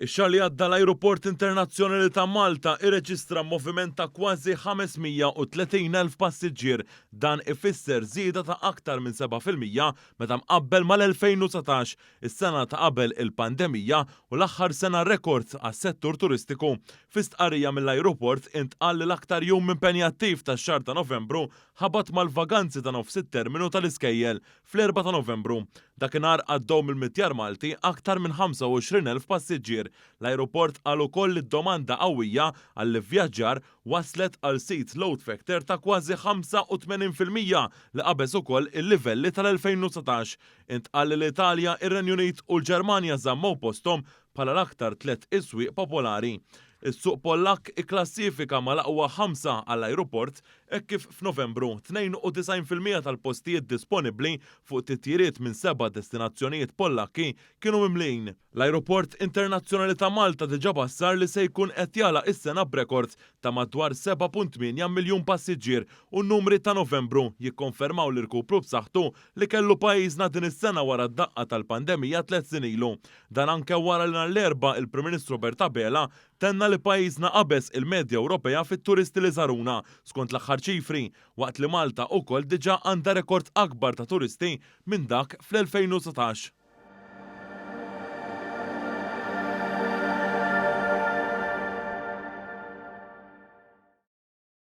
Ix-xahar li għadda l-Ajruport Internazzjonali ta' Malta irreġistra moviment ta' kważi 530,000 passiġġier. Dan ifisser żieda ta' aktar minn 7% meta mqabbel mal-2019, is-sena ta' qabel il-pandemija u l-aħħar sena rekord għas-settur turistiku. Fi stqarrija mill-ajruport intqal li l-aktar jum impenjattiv tax-xahar ta' Novembru ħabat mal-vaganzi ta' nofs it-terminu tal-iskejjel Fl-Erbgħa ta' Novembru, dakinhar għaddew mill-mitjar Malti aktar minn 25,000 passiġġier. L-ajruport qal ukoll li d-domanda qawwija għall-ivvjaġġar wasslet għal seat load factor ta' kważi 85% li qabeż ukoll il-livelli tal-2019. Intqal li l-Italja, ir-Renju Unit u l-Ġermanja żammew posthom bħala l-aktar tlett iswieq popolari. Is-suq Pollakk ikklassifika mal-aqwa ħamsa għall-ajruport hekk kif f'Novembru, 92% tal-postijiet disponibbli fuq titjiriet minn seba' destinazzjonijiet Pollakki kienu mimlijin. L-Ajruport Internazzjonali ta' Malta diġà bassar li se jkun qed jagħlaq is-sena b'rekord ta' madwar 7.8 miljun passiġġier u n-numri ta' Novembru jikkonfermaw l-irkupru b'saħħtu li kellu pajjiżna din is-sena wara d-daqqa tal-pandemija tlett snin ilu. Dan anke wara li nhar l-Erbgħa il-Prim Ministru Robert Abela tenna li pajjiżna qabeż il-medja Ewropea fit-turisti li żaruna, skont l-aħħar ċifri, waqt li Malta ukoll diġà għandha rekord akbar ta' turisti minn dak fl-2019.